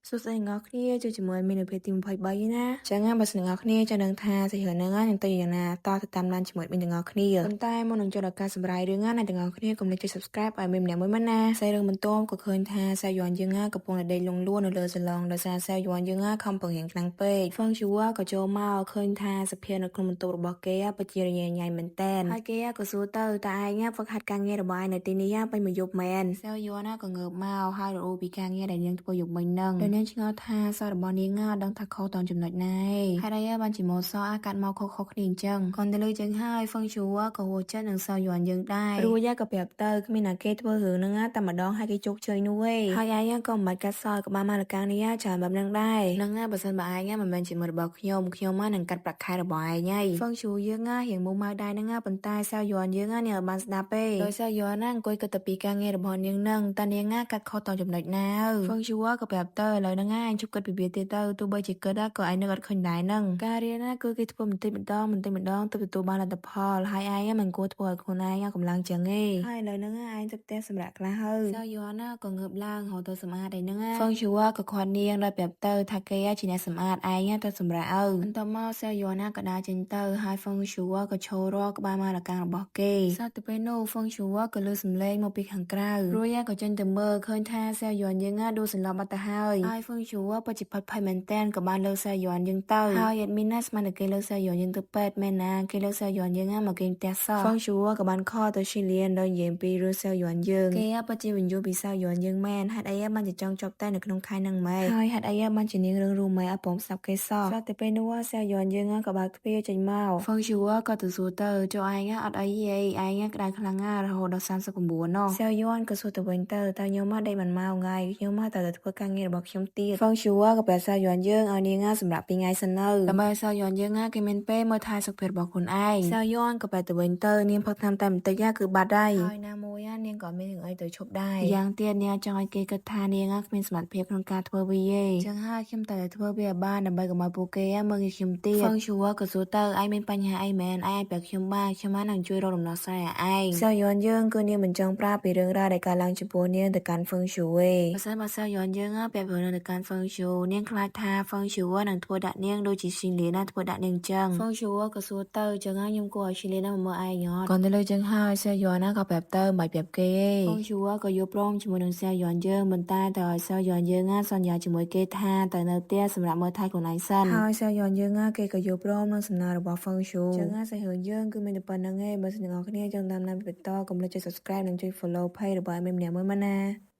សួស្តីអ្នកនរគ្នាជួយជាមួយមាននៅពេលទី23ណាចឹងណាបើសិនអ្នកនរគ្នាចង់ដឹងថាសាច់រឿងហ្នឹងនឹងទៅយ៉ាងណាតទៅតាមដានជាមួយមានទាំងអស់គ្នាប៉ុន្តែមុននឹងចូលដល់ការសម្រាយរឿងណាអ្នកទាំងអស់គ្នាកុំភ្លេចចុច Subscribe ឲ្យមានម្នាក់មួយមកណាសាច់រឿងបន្ទាប់ក៏ឃើញថាសាយ័នយើងណាកំពុងតែដេកលងលួនៅលើសាឡុងដោយសារសាយ័នយើងណាខំពង្រៀងខ្លាំងពេកហ្វឹងជូក៏ចូលមកឃើញថាសភានៅក្នុងបន្ទប់របស់គេពិតជារញ៉េរញ៉ៃមែនតែនហើយគេក៏សួរទៅតើឯងហ្វឹកហាត់ការងាររបស់ឯងនៅទីនេះពេញមួយយប់មែនសាយ័នក៏ងើបមកហើយរអ៊ូពីការងារដែលនាងធ្វើយប់មិញហ្នឹងដោយនាងឆ្ងល់ថាសរបស់នាងអត់ដឹងថាខុសតចំណុចណាឯងហេតុអីបានជាម៉ូសអាកាត់មកខុសៗគ្នាអញ្ចឹងគាត់ទៅលើចឹងហើយហ្វឹងជូក៏ហួចិត្តនឹងសយ័នយើងដែររួចក៏ប្រាប់ទៅគ្មានណាគេធ្វើរឿងហ្នឹងតែម្ដងហើយគេជោគជ័យនោះទេហើយឯងក៏មិនបាច់កាត់សក្បាលមកលកាងនេះច្រើនបែបហ្នឹងដែរហ្នឹងណាបើសិនបើឯងមិនមែនជាមិត្តរបស់ខ្ញុំខ្ញុំនឹងកាត់ប្រាក់ខែរបស់ឯងហើយហ្វឹងជូយើងរៀងមុំមកដែរហ្នឹងប៉ុន្តែសយ័នយើងនាងអត់បានស្ដាប់ទេដោយសយ័នណាអង្គុយគិតតែពីការងាររបស់នាងហ្នឹងតើនាងកាត់ខុសតចំណុចណាហ្វឹងជូក៏ប្រាប់ទៅឥឡូវហ្នឹងឯងជប់គិតពីវាទៀតទៅទោះបីជាគិតក៏ឯងនឹកអត់ឃើញដែរហ្នឹងការរៀនណាគឺគេធ្វើបន្តិចម្ដងបន្តិចម្ដងទើបទទួលបានលទ្ធផលហើយឯងមិនគួរធ្វើឲ្យខ្លួនឯងកម្លាំងចឹងទេហើយឥឡូវហ្នឹងឯងទៅផ្ទះសម្រាប់ខ្លះហើយសយ័នណាក៏ងើបឡើងរហូតទៅសម្អាតឯហ្នឹងហ្វឹងជូក៏ខាត់នាងដោយប្រាប់ទៅថាគេជាអ្នកសម្អាតឯងទៅសម្រាប់ឪបន្ទាប់មកសយ័នណាក៏ដើរចេញទៅហើយហ្វឹងជូក៏ឈររកក្បាលម៉ាលកាំងរបស់គេសត្វទៅពេលនោះហ្វឹងជូក៏លើសំឡេងមកពីខាងក្រៅរួចក៏ចេញទៅមើលឃើញថាសយ័នយើងដួលសន្លប់បាត់ទៅហើយហើយហ្វឹងជូពិតជាផិតភ័យមែនតែនក៏បានលើកសយ័នយើងទៅហើយអេដមីនណាស្មានតែគេលើកសយ័នយើងទៅពេទ្យមែនណាគេលើកសយ័នយើងមកគេផ្ទះសោះហ្វឹងជូក៏បានខលទៅស៊ីលៀនដោយនិយាយពីរឿងសយ័នយើងគេពិតជាបញ្យល់ពីសយ័នយើងមែនហេតុអីបានជាចង់ជាប់តែនៅក្នុងខែហ្នឹងម៉េចហើយហេតុអីបានជានាងរឿងរួមម៉េចអត់ព្រមស្ដាប់គេសោះស្រាប់តែពេលនោះសយ័នយើងក៏បើកទ្វារចេញមកហ្វឹងជូក៏ទៅសួរទៅចុះឯងអត់អីទេឯងក្តៅខ្លាំងណាស់រហូតដល់39ណោះសយ័នក៏សួរទៅវិញទៅតើខ្ញុំមកដេកមិនមកថ្ងៃខ្ញុំមកតែធ្វើការងាររបស់ខ្ញុំទៀតហ្វឹងជូក៏ប្រាប់សយ័នយើងឲ្យនាងសម្រាប់2ថ្ងៃសិននៅដើម្បីឲ្យសយ័នយើងគេមានពេលមើលថែសុខភាពរបស់ខ្លួនឯងសយ័នក៏ប្រាប់ទៅវិញទៅនាងផឹកថ្នាំតែបន្តិចគឺបាត់ហើយហើយណាមួយនាងក៏មានរឿងអីទៅឈប់ដែរយ៉ាងទៀតនាងចង់ឲ្យគេគិតថានាងគ្មានសមត្ថភាពក្នុងការធ្វើវាទេចឹងហើយខ្ញុំតែធ្វើវាឲ្យបានដើម្បីកុំឲ្យពួកគេមើលងាយខ្ញុំទៀតហ្វឹងជូក៏សួរទៅឯងមានបញ្ហាអីមែនឯងអាចប្រាប់ខ្ញុំបានខ្ញុំនឹងជួយរកដំណោះស្រាយឲ្យឯងសយ័នយើងគឺនាងមិនចង់ប្រាប់ពីរឿងរ៉ាវដែលកើតឡើងចំពោះនាងទៅកាន់ហ្វឹងជូទេបើសិនបើសយ័នយើងប្រាប់រឿងទៅកាន់ហ្វឹងជូនាងខ្លាចថាហ្វឹងជូនឹងធ្វើដាក់នាងដូចជាស៊ីលីណាធ្វើដាក់នាងចឹងហ្វឹងជូក៏សួរទៅចឹងហើយខ្ញុំគួរឲ្យស៊ីលីណាមកមើលឯងអត់គាត់ទៅលើចឹងហើយសយ័នណាក៏ប្រាប់ទៅមិនបាច់ប្រាប់គេទេហ្វឹងជូក៏យល់ព្រមជាមួយនឹងសយ័នយើងមិនតែទៅឲ្យសយ័នយើងសន្យាជាមួយគេថាទៅនៅផ្ទះសម្រាប់មើលថែខ្លួនឯងសិនហើយសយ័នយើងគេក៏យល់ព្រមនឹងសំណើរបស់ហ្វឹងជូចឹងហើយសាច់រឿងយើងគឺមានតែប៉ុណ្្នឹងឯងបើសិនអ្នកនរគ្នាចង់តាមដានបន្តកុំភ្លេចចុច Subscribe និងចុច Follow page របស់ admin ម្នាក់មួយមកណា។